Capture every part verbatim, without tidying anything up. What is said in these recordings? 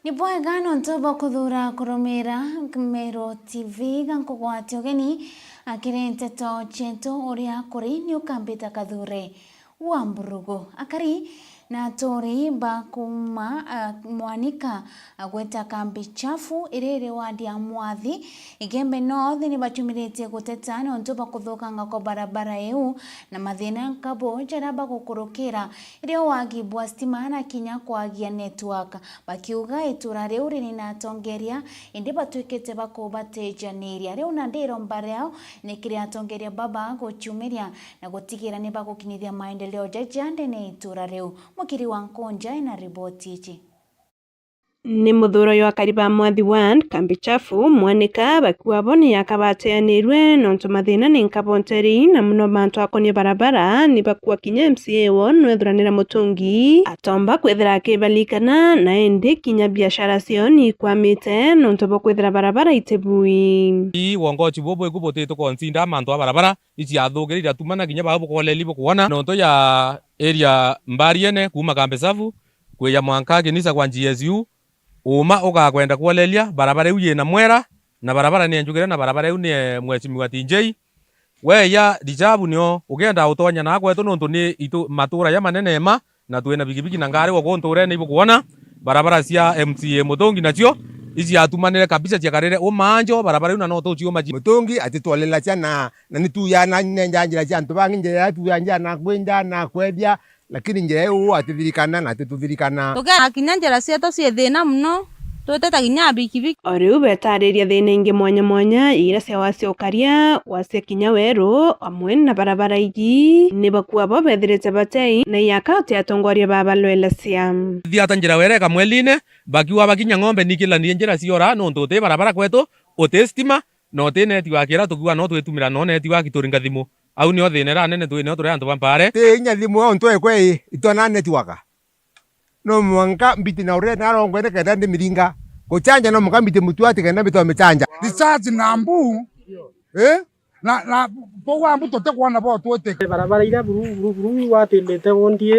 Ibwega nontu bwa kuthuura kurumira Meru T V, ga nkugwatia ugeni akiri nteto cietu uria kuri ni ukambita Kathure wa Mburugu. Akari na aturi ba kuuma, ah, Mwanika, ah, gwita Kambi Chafu iri iri wadi ya Mwathi, Igembe North, ni bacumiritie guteta nontu bwa kuthukanga kwa barabara iu na mathina nkabo jaria bagukurukira iri wagi bwa stima na kinya kwagia network. Bakiuga itura riu riri na atongeria, indi batwikite bakubatejaniria. Riu na ndiromba riao ni kiri atongeria baba guciumiria na gutigira ni bagukinyithia maendeleo jaja ndene ya itura riu. Mukiri wa Nkunja ena riboti iji. Ni muthuuro jwa akari ba Mwathi Ward, Kambi Chafu, Mwanika, bakiuga bo ni yaka bateanirue nontu mathina ni nkabo nterii, na muno mantu akonie barabara ni bakuuga kinya M C A wao nwethuranira Mutungi atomba kwithira akibalikana, na indi kinya biashara ciao ni ikwamite nontu bwa kwithira barabara itibui. Ii wongoci bubu bwiku butitukonsinda mantu a barabara, iciathukire iratumana kinya bau bukoleli bukwona nontu ya area Mbariene kuuma Kambi Chafu kwija mwanka Kinisa kwa G S U, uuma ugakwenda kwoleria barabara iu yina mwera, na barabara ni enjugire, na barabara iu ni e Mheshimiwa T J. Weya Rijabu nio ukienda utonya na kwetu, nontu ni itu, matura ja manene ma, na twina bikibiki na ngari gwa gunturene ibukwona, barabara cia M C A Mutungi nacio iciatumanire kabisa ciakarire umanjo barabara iu, na no tuciuma ji- Mutungi atitwolelacia na, na ni tuya na nenja njira cia antu bangi, njira ya tuya njira na kwinja na kwethia, lakini njira iu atithirikana na atituthirikana. Tukeona kinya njira cietu cii thina muno, twitite kinya bikibiki. O riu betariria thina ingi mwanya mwanya iria cia wasia ukaria, wasia kinya weru, amwe na barabara iji, ni bakuuga bo bethirite batei na iaka uti atongoria babalwelacia. Thiata njira were kamwelini, bakiuga bakinya ng'ombe nikilanie njira ciora, nontu uti barabara kwetu, uti stima, na uti network iria tukiuga no twitumira no network turi ngathimu. Au nio thina iria nene twi nio turi antu ba mpaare. Ti inya thimu untu ekwe i, itona network. No mwanka mbiti na urene arongwene kenda ndi miringa. Kuchanja no mwanka mbiti mutuati kenda mbitwa michanja. Recharge na mbu. Eh? Na, na, bou ambu tutikwona bo twitike. Barabara iria buru, buru, buru watindite gundi,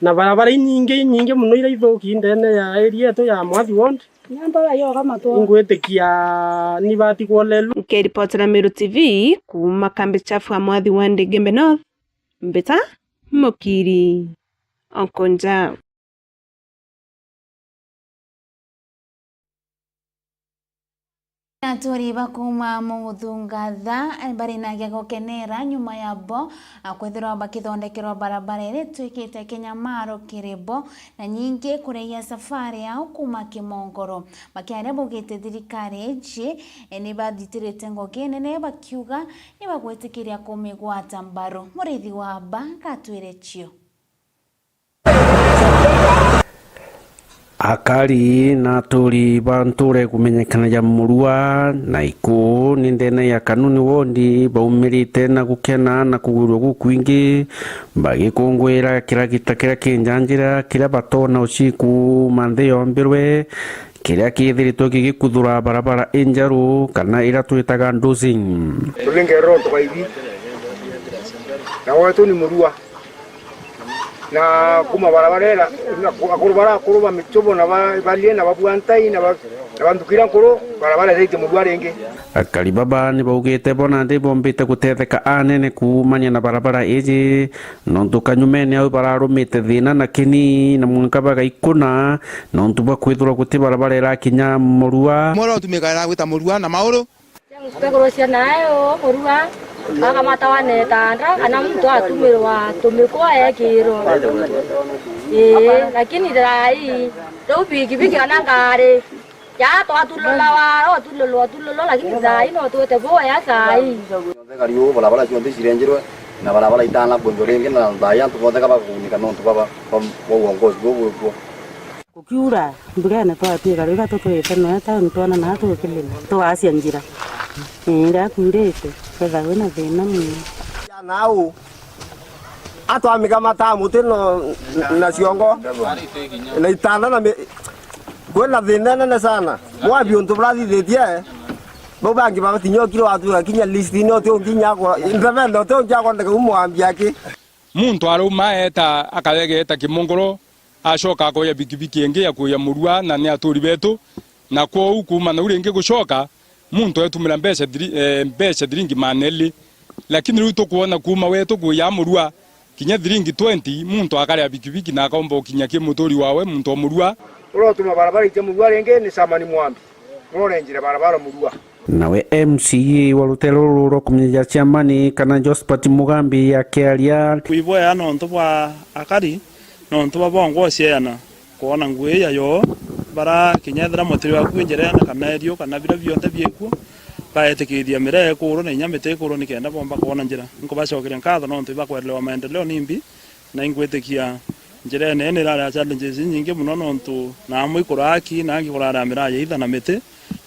na barabara inyingi, inyingi muno iria ithuki ndene ya area yetu ya Mwathi Ward. Nyamba yoga matwa. Ingwitikia ni bati kwolelwa. Nkiripotera Meru T V kuuma Kambi Chafu ya Mwathi Ward, Igembe North, mbita Mukiri Okonja. Aturi ba kuuma Muguthu Ngatha bari na gia gukenera nyuma ya bo, a, kwithirwa bakithondekerwa barabara iria itwikite kinyamaro kiri bo, na nyingi kureia safari yao kuuma Kimongoro. Bakiaria baugite thirikari iji, e, ni bathitirite ngugi nene, bakiuga ni bagwitikiria kumigwata mbaru. Murithi wa Aba ngatwire cio. Akari na aturi ba ntura ikumenyekana ya Murua na Iku ni ndene ya Kanuni wondi baumirite na gukena na kugwirua gukwingi, bagikunguira kira gita kiria kinjanjira kiria batona uciku manthi yombirwe, kiria kithiritwe gigikuthura barabara injeru kana iria twitaga dosing. Tulingerera untu baibi. Na wetu ni Murua. Na kuma barabara ira, na ku-, akuru bara akuru ba Michobo na ba, barie na babua ntai na ba, na banthukira nkuru, barabara ira iti Murua ringi. Akari baba ni baugite bo nandi bombite gutetheka anene kuumania na barabara iji, nontu kanyumene au bararumite thina na kini na mwanka bagaikuna, nontu bwa kwithirwa guti barabara irakinya Murua. Moro utumikaga na gwita Murua na mauru. Tutekurwo ciana ayo Murua, akamata wane tanda, kana muntu atumirwa tumikwa ekirwo. Ii, lakini thaa ii, riu bikibiki kana ngari, ya twatulolawa, o tulolwa, tulolwa, lakini thaa ii no twite boya thaa ii. Kari uu barabara cionthe cirenjirwe, na barabara itana kwonjwa ringi, na thaa ii antu bonthe ka bakugunika nontu bwa, bwa, bwa uongozi buu bwikuo. Kukiura mburene twatuika riria tuturite noe tauni twonanaa tukilima, tugacia njira. Ii, riria kuurite, kethagwa wina thina muno. Nau atwamigamataa muti no, na ciongo, na itanda na mi-, kwina thina inene sana. Mwambi untu burathithitie, bau bangi batinyokire watuika kinya list-ini uti ungi inya akwa, independent uti ungi akwandika kumwambia ki. Muntu arauma eeta akaregeeta Kimongoro, Acoka akoya bikibiki ingi ya kuuya Murua, na ni aturi betu, na kwou kuuma nau ringi gucoka, muntu etumira mbeca thiri-, eh, mbeca thiringi maana eli. Lakini riu tukwona kuuma wetu kuuya Murua, kinya thiringi twenty, muntu akaria bikibiki na akaumba ukinya ki muturi wawe, muntu o Murua. Uria utuma barabara itia Murua ringi ni Samani Mwambi, uria urenjire barabara Murua. Nawe M C A wa rutere ruru rwa kumenyeria Chairman kana Josphat Mugambi akiaria. Kwibwea nontu bwa akari, nontu bwa bongwa ucieana kwona ngui ya yoo, bara kinya ethira muti waku njirene kana erio kana biria bionthe biekuo, baetikiria miraa ikuru na inya miti ikuru nikenda bomba kwona njira. Nkubacokeria nkatho nontu ibakwerelewa maendeleo nimbi, na ingwitikia njirene ii nirari na challenges inyingi mono, nontu na amwe ikuraki, na angi kurari miraa ya itha na miti.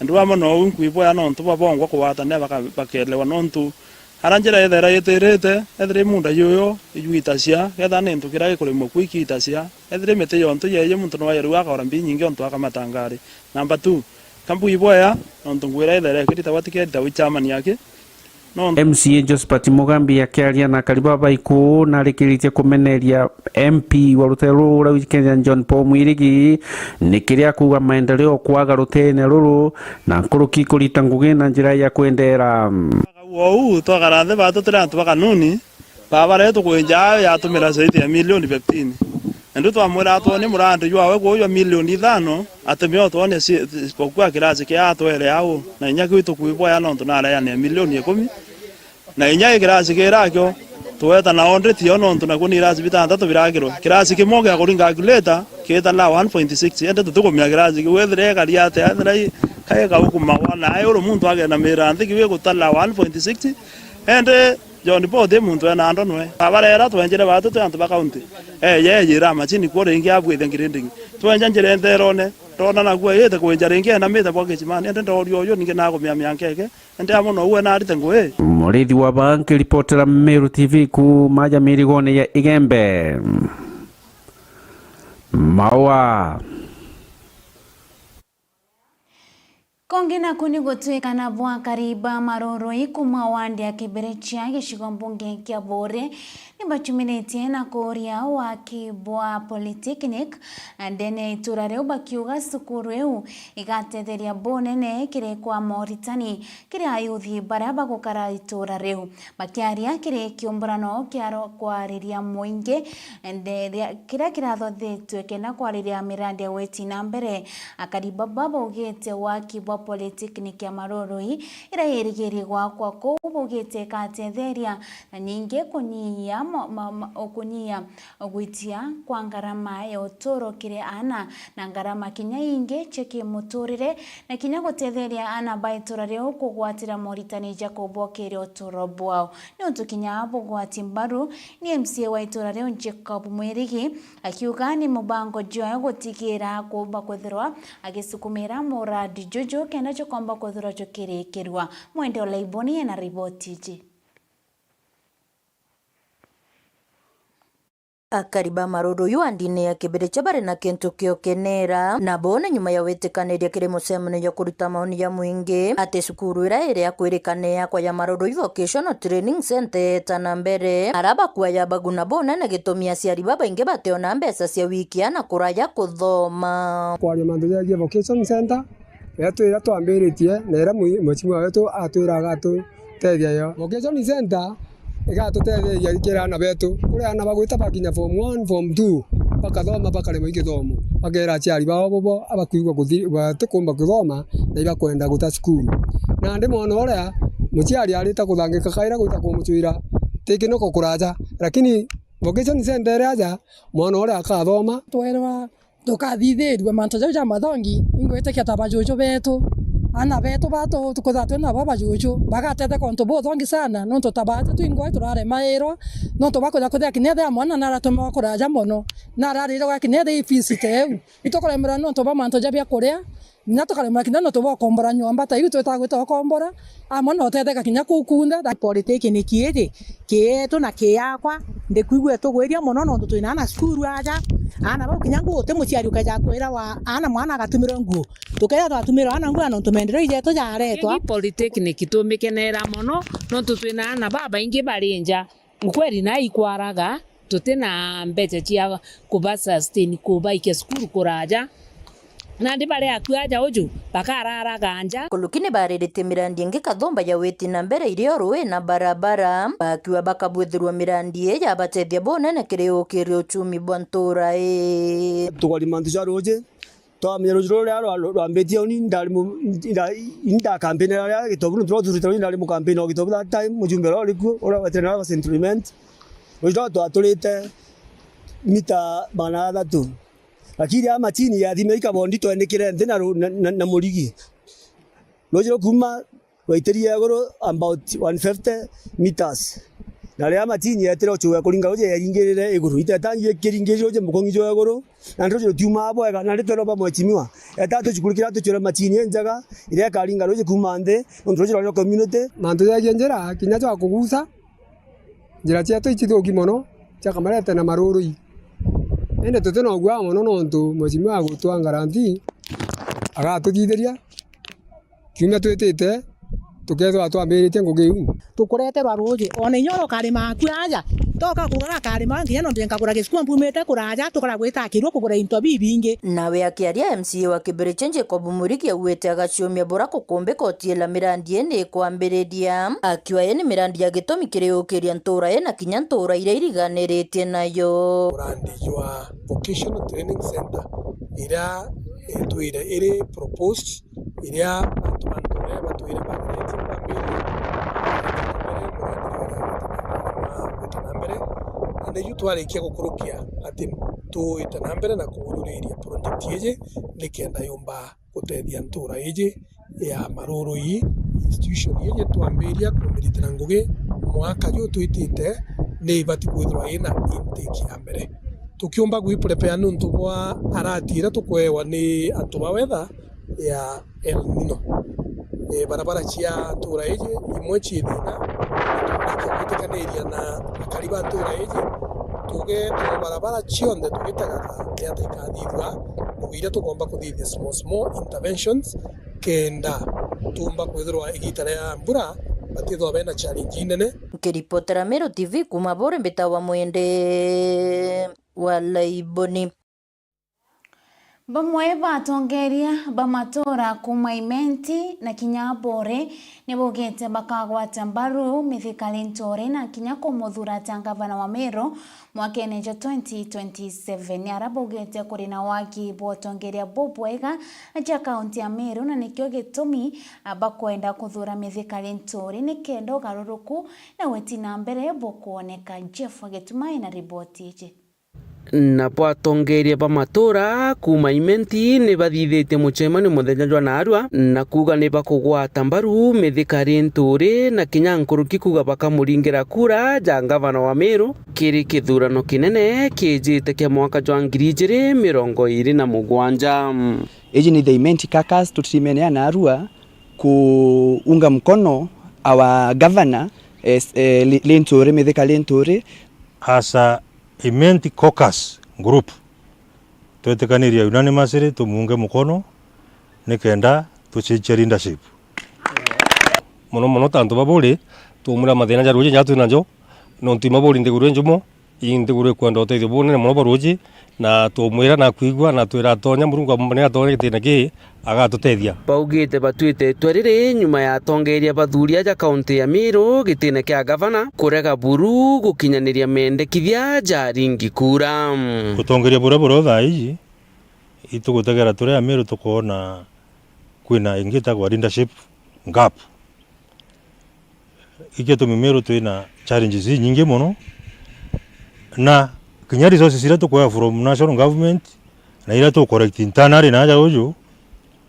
Andu amwe nou nkwibwea nontu bwa bongwa kugwatanira baka-, bakelewa, nontu ara njira yethera yitirite, ethira i munda yuyu ijwitacia, kethira ni ntu kiria gikurimwa ku ikiitacia, ethira i miti yontu yeeye muntu no aye riu akagura mbi inyingi ontu akamatangari. Number two, ka mbwibwea nontu ngwira ithera ikiritagwa tikeritagwa i chairman aki. No. M C A Josphat Mugambi akiaria na akari baba iku narikiritie kumeneria M P wa rutere ruru rwa Kenya John Paul Mwirigi ni kiria akuuga maendeleo kwaga ruteene ruru na nkuruki kurita ngugi na njira ya kwendera. Ou twakara nthi batu turi antu ba kanuni, baba retu kwinja ayo yatumira zaidi ya milioni fifteen. Ndu twamwira atwonie murandi jwawe kuu jwa milioni ithano, atumie otwonie si-, isipokuwa kirasi kia atwere au, na inya kiu tukwibwea nontu nareanire milioni ikumi. Na inya i kirasi kirakio, tweta na audit yo nontu nakuo ni irasi bitantatu birakirwe. Kirasi kimwe gia kuringa calculator, kiita la one point six, ende tutikumia kirasi kiu, ethira ikari atia, ethira i-, kaikaukuma wona, ai uru muntu agenda mira nthi kiu igutala one point six, ende John Paul ti muntu ena ndonwe. Abarera twenjire batu twi antu ba kaunti. Eye ejira machini kuo ringi abwithe ngirindingi. Twenja njira enterone, ndona nakuo ite kwinja ringi enamite bwa kichimani, ende ndoria uyu ningi nagumia mianka eke, ende amwe nou ena arite ngui. Murithi wa baa nkiripotera Meru T V kuuma aja mirigone ya Igembe. Maua. Kongi naku ni gutwikana bwa akari ba Marurui kuuma wandi ya Kiberecha gicigo mbunge kia Buuri ni bacumiritie na kuuria waki bwa polytechnic ndene ya itura riu, bakiuga cukuru iu igatetheria bunene kiri kwa moritani kiri ayuthi baria bagukara itura riu. Bakiaria kiri kiumburano kia ro-, kwariria muingi, nde-, ria-, kiria kirathothitue kenda kwariria mirandi ya gwiti na mbere, akari baba baugite waki bwa polytechnic ya Marurui iria irigirie gwakwa kuu baugite ikatetheria na ningi kunyia mo-, ma-, ma-, kunyia gwitia kwa ngarama ya uturo kiri aana na ngarama kinya ingi cia kimuturire, na kinya gutetheria aana ba itura riu kugwatira moritani ja kubokeria uturo bwao. Niuntu kinya bugwati mbaru ni M C A wa itura riu Jacob Mwirigi, akiuga ni mubango jwae gutigira kuumba kwithirwa agisukumira muradi juju kenda jukomba kwithirwa jukirikirua. Mwende Olaiboni ena riboti iji. Akari ba Marurui wandine ya Kiberecha bari na kintu kio kenera, na bo ni nyuma ya gwitikaniria kiri mucemanio jwa kuruta maoni ja mwingi ati cukuru iria iri ya kwirikana yakwa ya Marurui Vocational Training Centre yeeta na mbere, ara bakuaja baguna bunene gitumi aciari babaingi bationa mbeca cia gwikia aana kuraja kuthoma. Kwaria mantu jegie Vocation Centre, riria twi-, riria twambiritie, na iria mwi-, mwechimiwa wetu atwiraga atu-, tethia yo. Vocation Centre igatutetheria kiri aana betu. Kuri aana bagwita bakinya form one, form two, bakathoma, bakaremwa i githomo. Bakera aciari bao bobo abakwigua kuthi-, batikumba kuthoma na ibakwenda guta cukuru. Nandi mwana uria muciari arita kuthangika kaira gwita kumucwira, ti kinoko kuraja. Lakini Vocation Centre iri aja, mwana uria akathoma. Twerwa tukathithirua mantu jau ja mathongi, ingwitikia ta bajuju betu, aana betu batu tukuthira twi nabo bajuju, bagatetheka untu buthongi sana, nontu ta baati twingwa turaremairwa, nontu bakuja kuthia kinya ethia mwana naratumawa kuraja mono, nararirwa kinya ethia fees teu. Itukuremerwa nontu bwa mantu ja bia kuria, na tukaremwa kinya nontu bwa ukombora nyomba ta iu twitaga gwita ukombora, amwe na utetheka kinya kuu kunthe. Polytechnic iji ki yetu na ki yakwa, ndikwigua itugwiria mono nontu twina aana cukuru aja. Aana bau kinya nguo uti muciari ukeja kwira wa aana mwana agatumirwa nguo. Tukeja twatumirwa aana nguo nontu maendeleo jetu jaretwa. Ii polytechnic tumikenera mono nontu twina aana babaingi bari nja. Ukweri na ikwaraga, Tuti na mbeca cia kuba sustain, kubaikia cukuru kuraja. Nandi baria akua aja uju, bakararaga nja. Nkuruki ni bariritie mirandi ingi kathumba ya witi na mbere irio rui na barabara, bakiuga bakabwithirwa mirandi ii yabatethia bunene kiri ukiria uchumi bwa ntura ii. Tukarima antu ja ruji, twamenya ruji ruria rwa-, rwa-, rwambitie uni, ndari mu-, nda-, inda campaign ya Gitobu, nontu ruturite uni, ndari mu campaign wa Gitobu that time, mujumbe uria uri kuo, uria wetire na Central Imenti. Ruji rwa twaturite mita magana athatu. Lakini ya machini yathime ikabondi twanikire nthi na ru-, na, na, na murigi. Ruji rukuma rwaitirie iguru about one fifty meters. Na riria machini yetire uchuwe kuringa ruji yaringirire iguru. Itetangi ikiringirire ruji mukungi jwa iguru. Na ruji rutiumaa bwega. Na ritwerwa ba mheshimiwa. Eta tuchukurikira tuchure machini injega iria ikaringa ruji kuma nthi. Nontu ruji rwa community. Mantu jagie njira, kinya jwa kugusa. Njira cietu ici thuki mono cia Kamarete na Marurui. Indi tuti na uguaa mono nontu mheshimiwa agutwa ngaranti agatuthithiria kiumia twitite tukethirwa twambiritie ngugi iu. Tukureterwa ruuji, ona inya uria ukarima aku aja, toka kugura akarima, nginya no mbia nkagura gicukua mbumite kuraja, tukara gwitakirua kugura into bibingi. Nawe akiaria, M C A wa Kibirichi Jacob Murigi augite agaciumia bura kukumbika utiela mirandi ii ni ikwambiriria, akiuga ii ni mirandi ya gitumi kiri ukiria ntura ii na kinya ntura iria iriganiritie nayo. Murandi jwa Vocational Training Centre iria itwire iri proposed, iria antu ba ntura ii batwire bageretie kwambiria gwita na mbere, na niu twarikia gukurukia ati twite na mbere na kuururiria project iji nikenda yumba gutethia ntura iji ya Marurui. Institution iji twambiria kumiritira ngugi mwaka ju twitite ni ibati kwithirwa ina intake ya mbere. Tukiumba gwiprepare niuntu bwa arati iria tukwewa ni antu ba weather ya El Nino. E, barabara cia ntura iji imwe cii thina, na turikia gwitikaniria na akari ba ntura iji, tuge tu barabara cionthe tugitagatha ni ata ikathithua, ngugi iria tukomba kuthithia small, small interventions, kenda tuumba kwithirwa igita ria mbura batithwa bena challenge inene. Nkiripotera Meru T V kuma Buuri, mbitagwa Mwende wa Laiboni. Bamwe ba atongeria ba matuura kuuma Imenti na kinya Buuri ni baugite bakagwata mbaru Mithika Linturi na kinya kumuthuura ta ngavana wa Meru mwakene jwa twenty twenty-seven. Ni aria baugite kuri na waki bwa utongeria bubwega ja kaunti ya Meru, na nikio gitumi, a, bakwenda kuthuura Mithika Linturi nikenda ugaruruku na witi na mbere bukwoneka. Jeff Gituma ena riboti iji. Nabo atongeria ba matuura kuuma Imenti ni bathithitie mucemanio muthenya jwa naarua na kuuga ni bakugwata mbaru Mithika Linturi na kinya nkuruki kuuga bakamuringira kura ja ngavana wa Meru kiri kithurano kinene kiijite kia mwaka jwa ngiri ijiri mirongo iiri na mugwanja. Iji ni the Imenti caucus, tutirime ni ya naarua kuunga mkono our governor, eh, eh, Li-, Linturi, Mithika Linturi. As a Imenti caucus group, twetikaniria unanimously tumuunge mukono nikenda tucenjie leadership. Mono mono ta antu ba Buuri, twamwira mathina ja ruuji ja twi najo, nontu i Mabuuri nthiguru injumu, i nthiguru ikwenda utethio bunene mono bwa ruuji, na twamwira na akwigua, na twira atonya, Murungu ni atonya gitine kii, agatutethia. Baugite batwite itua riri nyuma ya atongeria bathuuri aja kaunti ya Meru gitine kia gavana kurega buru gukinyaniria mendekithia ja aringi kura. Utongeria buria buri o thaa iji, itugutegera turi a Meru tukoona kwina ingi itagwa leadership gap. Ikio tumi Meru twina challenges inyingi mono, na kinya resources iria tukwea from national government na iria tu collect internally na aja uju,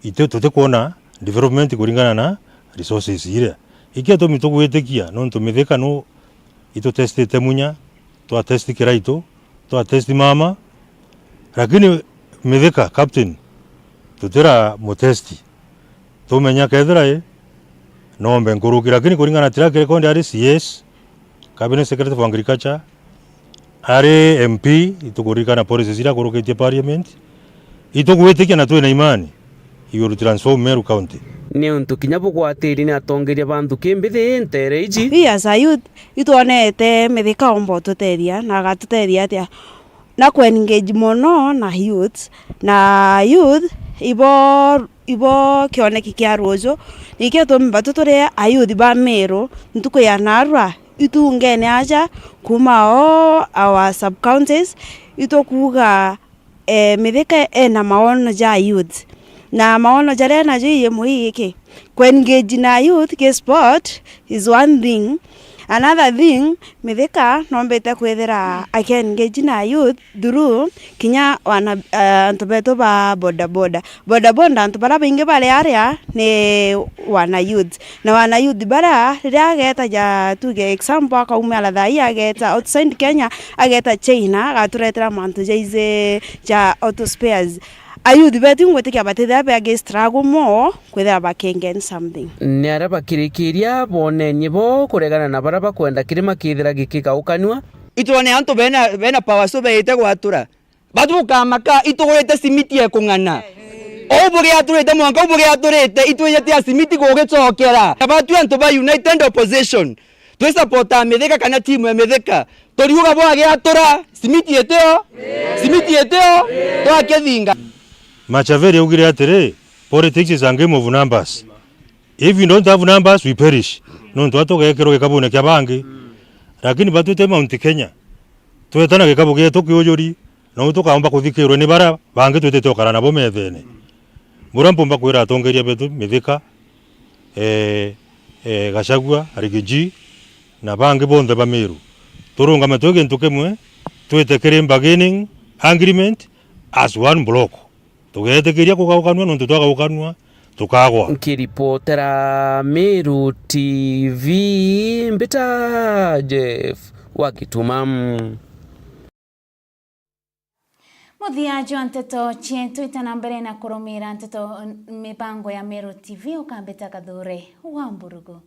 itu tutikwona development kuringana na resources iria. Ikio tumi tugwitikia nontu Mithika nu itutestite Munya, twa test Kiraitu, twa test Mama, lakini Mithika captain tutira mu test. Tumenya kethira i nombe nkuruki, lakini kuringana na track record ari C S, Cabinet Secretary for Agriculture, ari M P, itukuririkana policies iria akurukitie parliament, itugwitikia na twina imani He will transform Meru County. Ni untu kinya bugwatiri ni atongeria ba nthuki mbithi ntere iji. We as a youth, itwonete Mithika omba ututethia na agatutethia atia? Na ku engage mono na youth, na youth ibo, ibo kioneki kia ruuju. Nikio tumi batu turi a youth ba Meru, ntuku ya narua itungene aja kuma all our sub counties, itukuuga, eh, Mithika ena maono ja youth. Na maono jaria enajo ii imwe ii giki, ku engage na youth ki sport is one thing. Another thing, Mithika nombite kwithira aki engage na youth through kinya wana, eh, antu betu ba boda boda. Boda boda, antu baria baingi bari aria ni wana youth. Na wana youth baria, riria ageta ja, tuge example, akaumia thaa ii ageta outside Kenya, ageta China, agaturetera mantu jaize ja auto spares. Ayouth betu ngwitikia batithira beagi struggle more kwithira bakengen something. Ni aria bakirikiria bonenie bo kuregana na baria bakwenda kirima kithira gikigaukanua. Itwone antu bena, bena power so beite gwatura. Batu bukamaka, itugurite simiti ekung'ana. Ou bugiaturite mwanka, ou bugiaturite, itwije tia simiti gugicokera. Na batu antu ba United Opposition, twi supporta Mithika kana timu ya Mithika. Turiuga bwagiatura, simiti itio, simiti itio, twakithinga. Machaveri augire atiri, politics is a game of numbers. If we don't have numbers, we perish. Nontu atugekirwo gikabune kia bangi. Lakini batu twi Mount Kenya, twetana gikabu gietu kiujuri, nou tukaomba kuthikirwe ni baria bangi twitite ukara nabo methene. Buria mpumba kwira atongeria betu Mithika, eh, eh, Gachagua, Rigiji, na bangi bonthe ba Meru, turungame twi gintu kimwe, twite kiri bargaining agreement as one bloc. Tugetikiria kugaukanua, nontu twagaukanua, tukagwa. Nkiripotera Meru T V, mbita Jeff wa Gituma. Muthia jwa nteto cietu, ita na mbere na kurumira nteto, mibango ya Meru T V, ukambita Kathure wa Mburugu.